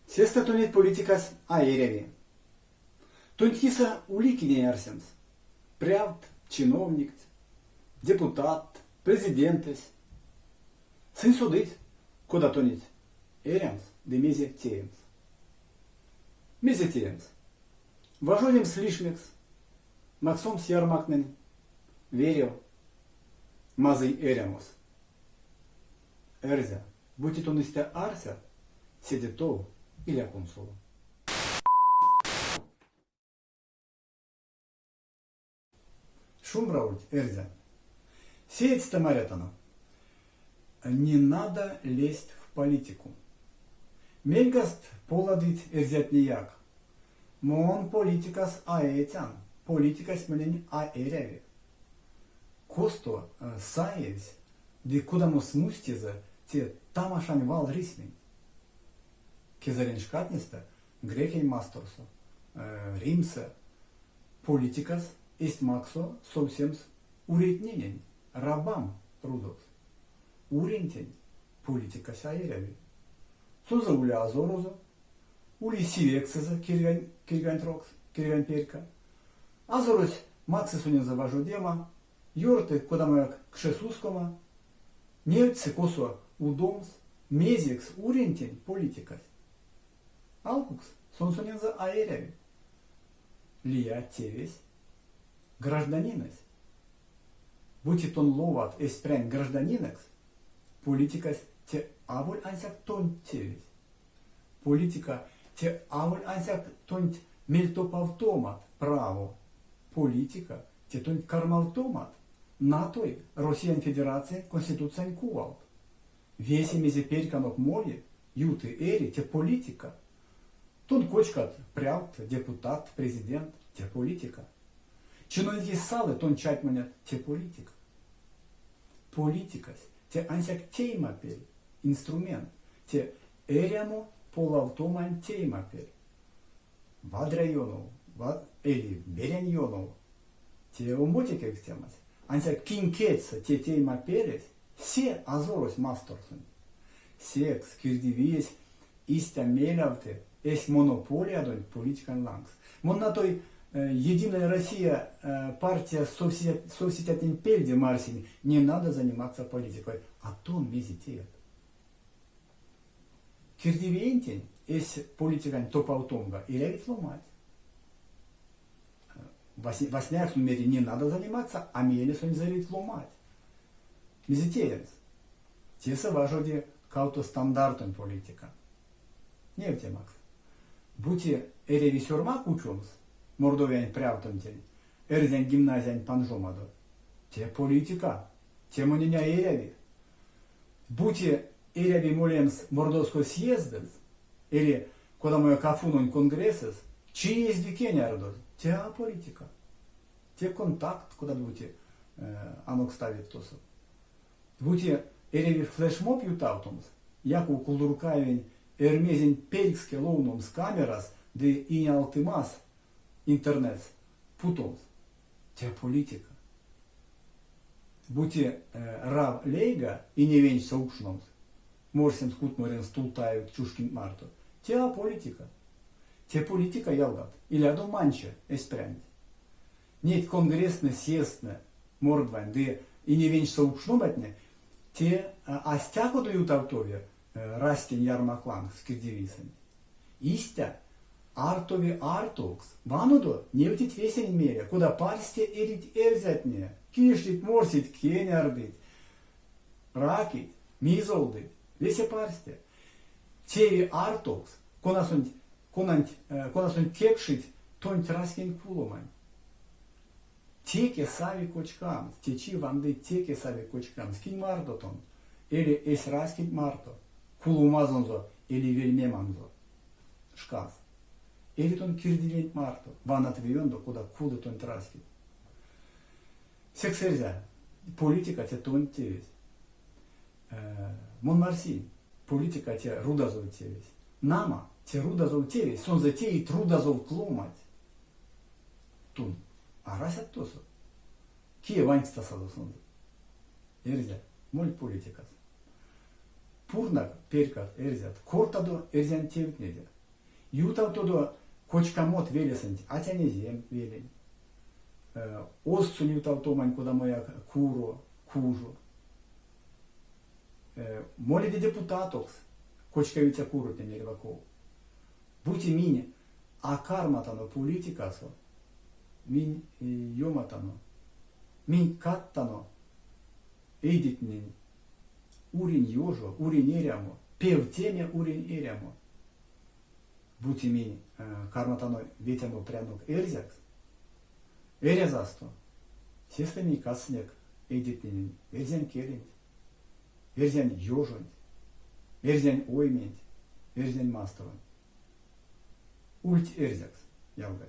Сестэ тонеть политикась а эряви. Тонть кисэ ули кинень арсемс. Прявт, чиновникть, депутатт, президентэсь. Сынь содыть, кода тонеть эрямс ды мезе теемс. Мезе теемс? Важодемс лишмекс, максомс ярмактнень верев, мазый эрямос. Эрзя, бути тон истя арсят, седе тов иля кунсоло. Шумбра ульть, эрзя! Сеедьстэ марятано, Не надо лезть в политику. Мельгаст поладыть эрзятнеяк. Мон политикас а эцян, политикась монень а эряви. Косто саевсь ды кодамо смустезэ те тамашань валрисьменть? Кезэрень шкатнестэ Грекень масторсо, Римсэ политикас эзть максо совсемс уретненень, рабам, рузокс. Урентень политикась а эряви. Сонзэ ули азорозо, ули сивексэзэ кирьгань, кирьгань трокс, кирьгань перька. Азорось максы сонензэ важодема, ёрты кодамояк кшесускома, невтьсы косо удомс, мезекс урентень политикась. Алкукс, сон сонензэ а эряви. Лия тевесь, гражданинэсь. Бути тон ловат эсь прянь гражданинэкс, политикась те аволь ансяк тонть тевесь. Политика те аволь ансяк тонть мельтопавтомат, право. Политика те тонть кармавтомат, натой Россиянь Федерациянь Конституциянь кувалт. Весе мезе перьканок моли, юты, эри, те политика. Тон кочкат прявт, депутат, президент, те политика. Чиновникесь салы, тон чатьмонят, те политика. Политикась, те ансяк теема пель, инструмент, те эрямо полавтомань теема пель. Вадря ёнов, эли берянь ёнов, те омбоце кевкстемась. Ансяк кинь кедьсэ те теема пелесь, се азорось масторсонть. Секс кирдивиесь истя мелявты эсь монополиядонть политикань лангс. Мон натой Единая Россия партияс совсицятнень пельде марсинь, не надо заниматься политикой, а тон мезе теят? Кирдивиентень эсь политикань топавтомга эрявить ломанть. Васняяк сон мери, не надо заниматься, а мейле сонзэ эрить ломанть. Мезе теемс? Тесэ важоди кавто стандартонь политика. Невтемакс, бути эряви сёрма кучомс Мордовиянь прявтонтень эрзянь гимназиянь панжомадо, те политика, те монень а эряви. Бути эряви молемс Мордовской съездэс эли кодамояк АФУНонь конгрессэс, чиезь ды кенярдозь, те а политика. Те контакт, кодат-бути анокставить тосо. Бути эряви флешмоб ютавтомс, Яков Кулдуркаевень Эрьмезень пелькске ловномс камерас ды инеалтымас интернетс путомс, те политика. Бути Рав лейга иневенчсэ укшномс, морсемс кутморемс Тултаев Чушкин марто, те а политика. Те политика, ялгат, илядо манче эсь прянть. Неть конгресстнэ, съездтнэ, мордвань ды иневенчсэ укшноматне, те а стякодо ютавтови раськень ярмак лангс кирдивийсэнть. Истя, артови артовкс. Ванодо, невтить весень меле, кода парсте эрить эрзятне, киштить, морсить, кенярдыть, ракить, мизолдыть. Весе парсте. Теви артовкс, конасонть, конанть, конасонть кекшить тонть раськень куломанть. Теке сави кочкамс, течи ванды теке сави кочкамс, кинь марто тон, эли эсь раськенть марто, куломазонзо эли вельмеманзо шкас. Эли тон кирдивенть марто, ванат ве ёндо, кода кулы тонть раськеть. Секс, эрзя, политика те тонть тевесь. Мон марсинь, политика те рудазов тевесь. Нама, те рудазов тевесь, сонзэ теить рудазов ломанть. Тон арасят тосо? Кие ванькстасазо сонзэ? Эрзя, мольть политикас. Пурнак перькат, эрзят, кортадо эрзянь тевтнеде. Ютавтодо кочкамот велесэнть Атянь-Эзем велень. Озксонь ютавтомань кодамояк куро, кужо. Моледе депутатокс кочкавиця куротнень эрьва ков. Бути минь а карматано политикасо, минь ёматано, минь кадтано эйдетнень урень ёжо, урень эрямо, певтеме урень эрямо. Бути минь карматано ветямо прянок эрзякс, эрязасто, сестэ минь кадсынек эйдетненень эрзянь келенть, эрзянь ёжонть, эрзянь ойменть, эрзянь масторонть. Ульть эрзякс, ялгай!